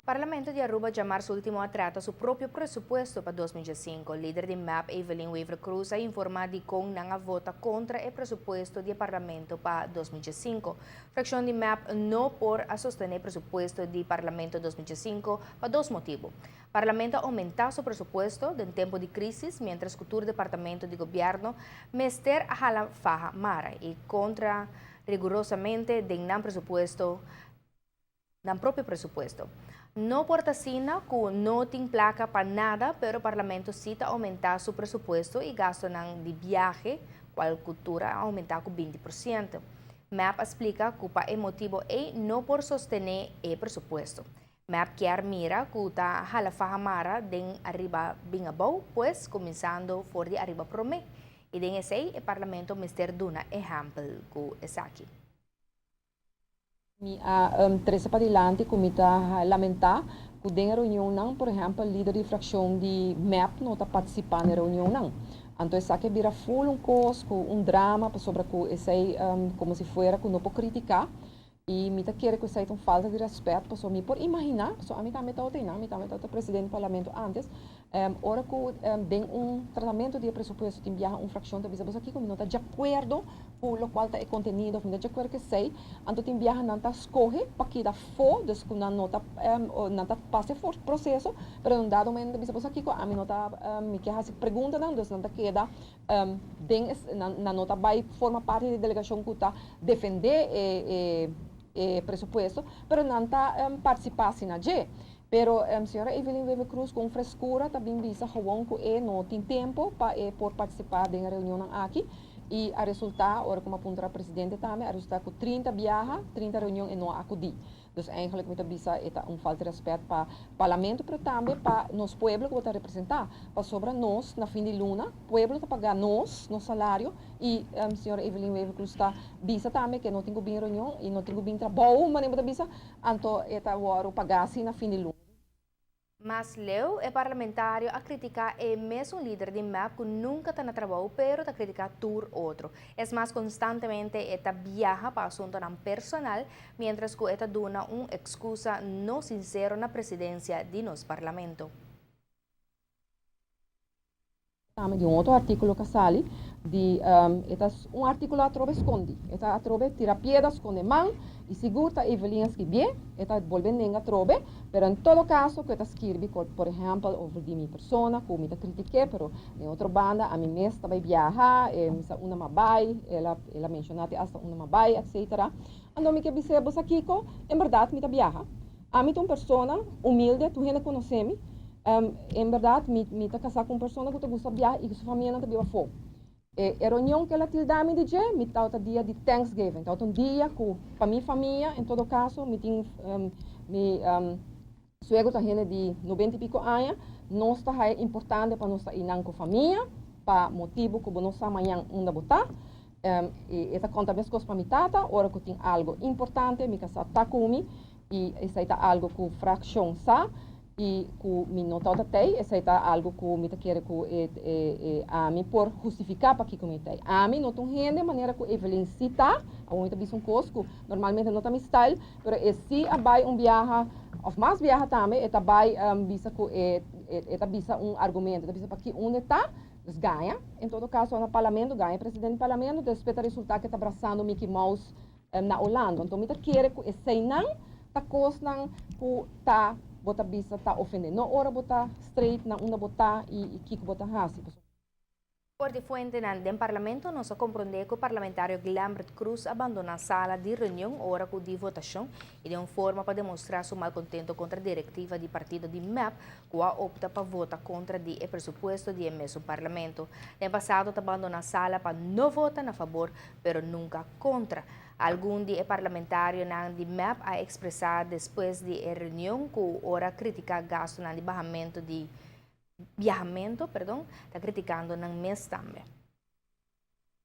Parlamento di Aruba djamars ultimo a trata su propio presupuesto pa 2005. Lider di MEP Evelyn Wever-Croes a informa dicon nan a vota contra e presupuesto di e Parlamento pa 2005. Fraccion di MEP no por a sostene presupuesto di Parlamento 2005 pa dos motibo. Parlamento a aumenta su presupuesto den tempo di crisis mientras cu tur departamento di gobierno mester a hala faha mara y contra rigurosamente den nan presupuesto nan propio presupuesto. No por ta asina cu no tin placa pa nada, pero Parlamento si ta aumenta su presupuesto y gastonan di biahe, cual cu tur a aumenta cu 20%. MEP a splica cu pa e motibo ey no por sostene e presupuesto. MEP kier mira cu ta hala faha mara den ariba bin abou, pues cuminsando for di ariba prome. Y den esey e Parlamento mester duna ehempel cu esaki. Mi a trece padilanti cu mi ta lamenta cu den e reunionnan, por ehempel, lider di fraccion di MEP no ta participa na e reunionnan. Anto esaki a bira full un cos cu un drama pasobra cu esey como si fuera cu no por critica y mi ta kere cu esey ta un falta di respet pasobra mi por imagina, pasobra ami tambe tabata eynan, mi tambe tabata presidente di parlamento antes, Ora ku den un tratamentu di e presupuesto tin biaha un frakshon ta bisa boso kiko mi no ta djakuerdo ku lokual ta e kontenido òf mi no ta djakuerdo ku esei, anto tin biaha nan ta skohe pa keda afó, dus ku nan no ta nan ta pasa e proseso, pero na un dado momento nan ta bisa boso kiko ami no ta mi ke hasi preguntanan, dus nan ta keda den nan no ta bai forma parti di e delegashon ku ta defendé e presupuesto, pero nan ta partisipá asina dje. Pero señora Evelyn Wever Croes cu un frescura ta bin bisa gewoon cu e no tin tempo pa e por participa den e reunionnan aki y a resulta, ora cu mi a puntra presidente tambe, a resulta cu 30 biaha, 30 reunion e no a acudi. Dus eigenlijk mi ta bisa e ta un falta di respet pa Parlamento pero tambe pa nos pueblo cu bo ta representa. Pasobra nos na fin di luna, pueblo ta paga nos, nos salario y señora Evelyn Wever Croes ta bisa tambe cu e no tin cu bin reunion y no tin cu bin trabou, manera bo ta bisa. Anto e ta wòrdu pagá asina na fin di luna. Mas leu, e parlamentario a kritiká e mesun lider di mep ku nunka ta na trabou pero ta kritiká tur otro. Es mas konstantemente e ta biaha pa asuntonan personal miéntras ku e ta duna un ekskusa no sinsero na presidensia di nos parlamento. Tambe di un otro artíkulo ku a sali di e ta un artíkulo atrobe skondi. E ta atrobe tira piedra skonde man i sigur ta Evelyn a skibié, e ta bolbe nenga atrobe, pero en todo kaso ku e ta skirbi por ehèmpel over di mi persona ku mi ta kritik'é, pero den otro banda ami mes ta bai biaha, e mi sa unda m'a bai, el a el a menshoná te asta unda m'a bai etcetera. Anto mi ke bis'é bo sa kiko, en bèrdat mi ta biaha. Ami ta un persona humilde, tur hende konosé mi. En berdad mi mi ta casá cu un persona cu ta gusta biaha y cu su famianan ta biba afó. E e reunion cu el a tilda mi di dje, mi tabata dia di Thanksgiving. Tabata un dia cu pa mi famia, en todo caso, mi tin mi suegro ta hende di noventa y pico aña, nos ta haya importante pa nos ta einan cu famia, pa motibo cu bo no sa mañan unda bo ta. Y e ta conta mescos pa mi tata, ora cu tin algo importante mi casá ta cu mi y esai ta algo cu fraccion sa. I ku mi no tabata tei, esei ta algu ku mi ta kere ku e e ami por hustifiká pakiko mi tei. Ami no ta un hende manera ku Evelyn sí ta, awor mi ta bisa un kos ku normalmente no ta mi style, pero e sí a bai un biaha òf mas biaha tambe e ta bai bisa ku e e ta bisa un argumento, e ta bisa paki unda e ta, dus gaña, en todo kaso na parlamento, gaña presidente di parlamento, despues ta resultá ku e ta brasando Mickey Mouse na Orlando. Anto mi ta kere ku eseinan ta kosnan ku ta bo ta bisa ta ofendé. No ora bo ta straight na unda bo ta i kiko bo ta hasi. For di fuentenan den Parlamento nos a komprondé ku parlamentario Glembert Croes a bandoná sala di reunion ora ku di votashon i den un forma pa demostrá su malkontento kontra direktiva di partido di mep ku a opta pa vota kontra di e presupuesto di e mesun Parlamento. Den pasado ta bandoná sala pa no vota na fabor pero nunka kontra. Algun di e parlamentarionan di mep a ekspresá despues di e reunion ku ora kritiká gastunan di bahamentu di biahamentu, perdon, ta kritikando nan mes tambe.